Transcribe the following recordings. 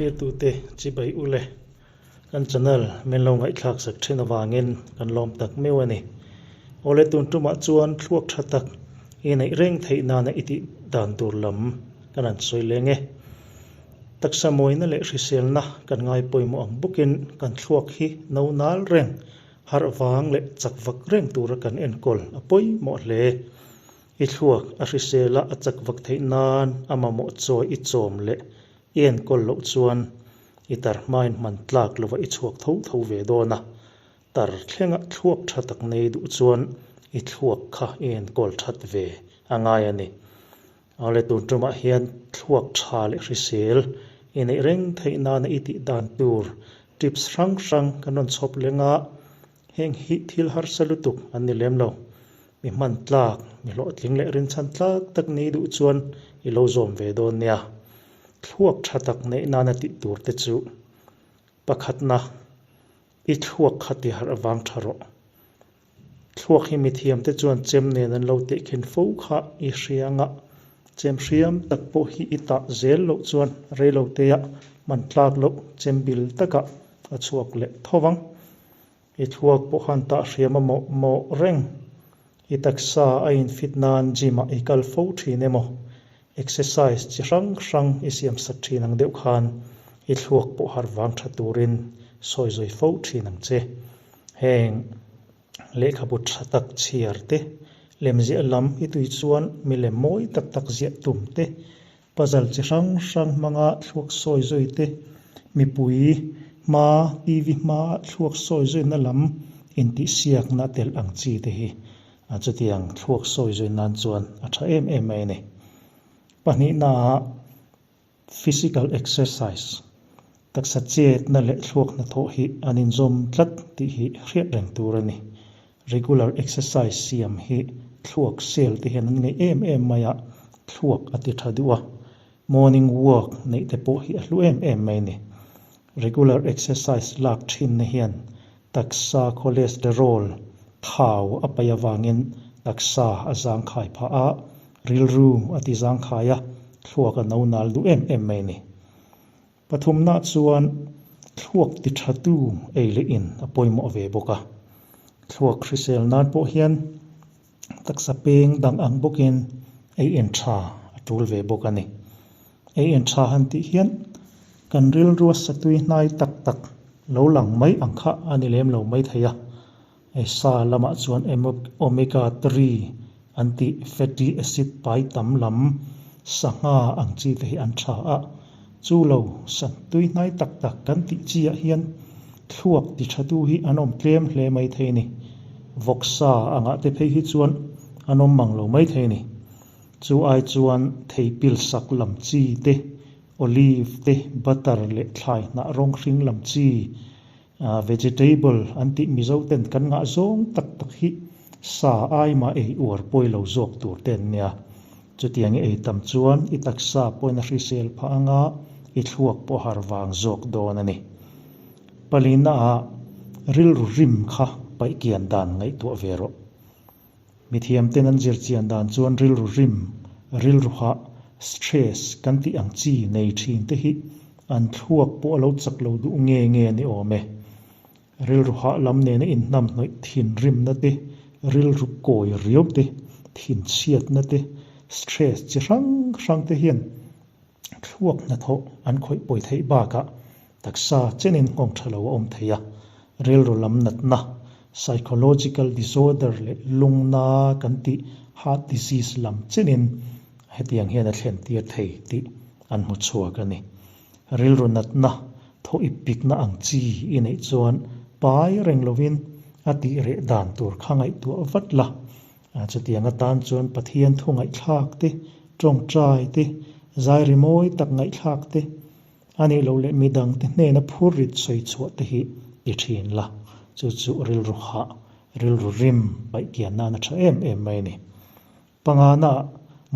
Thirtute chibai u le. Kan channel min lo ngaihthlak sak thin avangin kan lawm tak meuh a ni. Awle tun tumah chuan thluak tha tak i neih reng theih nana i tih dan tur lam kan han sawi leng e. Taksa mawina leh hriselna kan ngai pawimawh ang bawkin kan thluak hi no nal reng, harh vang leh chak vak reng tura kan enkawl a pawimawh hle. I thluak a hrisela a chak vak theih nan a mamawh chawi i chawm leh i enkawl loh chuan i tar hmain hman tlak lova i chhuak tho tho ve dawn a, tar thlenga thluak tha tak nei duh chuan i thluak kha i enkawl that ve a ngai a ni. Awle tun tumah hian thluak tha leh hrisel i neih reng theih nana i tih dan tur tips hrang hrang kan rawn chhawp leng a, heng hi thil harsa lutuk an ni lem lo. Mi hman tlak, mi hlawhtling leh rinchhan tlak tak ni duh chuan i lo zawm ve dawn nia. Thluak tha tak neih nana tih tur te chu pakhatna, i thluak kha ti harh vang tha rawh. Thluak hi mithiam te chuan chem nen an lo tehkhin fo kha i hria anga, chem hriam tak pawh hi i tah zel loh chuan reilotea hman tlak loh chem bil takah a chhuak leh tho vang. I thluak pawh khan tah hriam a mawh mawh reng. I taksa a infit nan gym ah i kal fo thin emaw, exercise chi hrang hrang i siam sak thin ang deuh khan i thluak pawh harh vang tha turin sawi zawi fo thin ang che. Heng lehkhabu tha tak chhiar te, lemziah lam i tui chuan milem mawi tak tak ziah tum te, Puzzle chi hrang hrang hmanga thluak sawi zui te, mipui hma, TV hmaa thluak sawi zuina lam intihsiakna telh ang chi te hi chutiang thluak sawi zui nan chuan a tha em em mai a ni. Pahnihnaah physical exercise, taksa chetna leh thluak hnathawh hi an inzawm tlat tih hi hriat reng tur a ni. Regular exercise siam hi thluak cell te hian an ngeih em em mai a, thluak a ti tha duh a. Morning walk neih te pawh hi a hlu em em mai a ni. Regular exercise lak thinna hian taksa cholesterol thau a paih avangin taksa a zangkhai phah a, rilru a ti zangkhai a, thluak a no nal duh em em mai a ni. Pathumna chuan thluak ti thatu ei leh in a pawimawh ve bawk a. Thluak hrisel nan pawh hian taksa peng dang ang bawkin ei en tha a tul ve bawk a ni. Ei en tha han tih hian kan rilrua satui hnai tak tak lo lang mai ang kha a ni lem lo mai thei a. Ei sa lamah chuan omega 3 an tih fatty acid pai tam lam sangha ang chi te hi an tha a, chu lo san tui hnai tak tak kan tih chi ah hian thluak ti tha tu hi an awm tlem hle mai thei ni. Vawksa angah te phei hi chuan an awm mang lo mai thei ni. Chu ai chuan thei pil sak lam chi te, olive te, butter leh thlai hnah rawng hring lam chi Vegetable an tih Mizo ten kan ngah zawng tak tak hi sa ai mah ei uar pawi lo zawk tur te an nia. Chutiang i ei tam chuan i taksa pawhin a hrisel phah anga i thluak pawh har vang zawk dawn a ni. Palina ah rilru rim kha paih kian dan ngaihtuah ve rawh. Mithiam ten an zir chian dan chuan rilru rim, rilru hah, stress, kan tih ang chi nei thin te hi an thluak pawh a lo chak lo duh nge nge a ni awm e. Rilru hah lam nena inhnamhnawih thinrimna te, rilru kawi riau te, thinchhiatna te, stress chi hrang hrang te hian thluak hnathawh an khawih pawi theih bakah taksa chenin nghawng tha lo a awm thei a, rilru lam natna, psychological disorder leh lungna kan tih heart disease lam chenin hetiang hian a thlen tir thei tih an hmu chhuak a ni. Rilru natna, thaw ip pikna ang chi i neih chuan pai reng lovin a tih reh dan tur kha ngaihtuah vat la, Chutiang atan chuan Pathian thu ngaihthlak te, tawngtai te, zai rimawi tak ngaihthlak te, a nih loh leh midang te hnena phur rit sawi chhuah te hi ti thin la, chu chu rilru hah, rilru rim paih kian nan a tha em em mai a ni. Pangana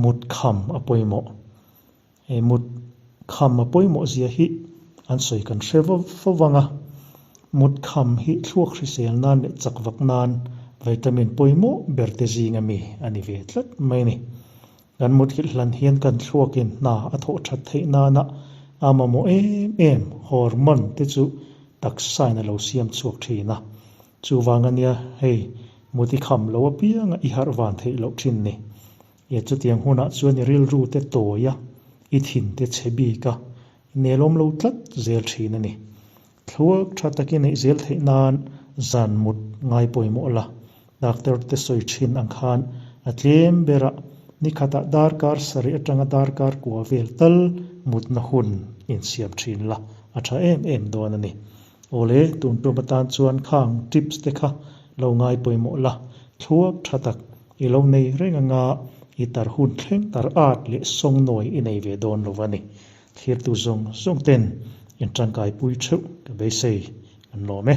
mut kham a pawimawh. He mut kham a pawimawh zia hi an sawi kan hre fo vang a, mut kham hi thluak hrisel nan leh chak vak nan vitamin pawimawh ber te zing ami a ni ve tlat mai a ni. Kan mut hrilh hlan hian kan thluakin hna a thawh that theih nana A mamawh em em hormone te chu taksain a lo siam chhuak thin a. Chuvang ania hei mut i kham lo apianga i harh van theih loh thin ni. E chutiang hunah chuan i rilru te tawi a, i thin te chhe bik a, nelawm lo tlat zel thin a ni. Thluak tha takin neih zel theih nan zan mut ngai pawimawh la, doctor te sawi thin ang khan a tlem berah ni khatah darkar sarih atanga darkar kua vel tal mutna hun insiam thin la a tha em em dawn a ni. Awle, tun tum atan chuan khang tips te kha lo ngai pawimawh la, thluak tha tak i lo nei reng anga i tar hun thleng tar at leh sawngnawi i nei ve dawn lo a ni. Thlirtu zawng zawng ten in tangkaipui theuh ka beisei kan lawm e.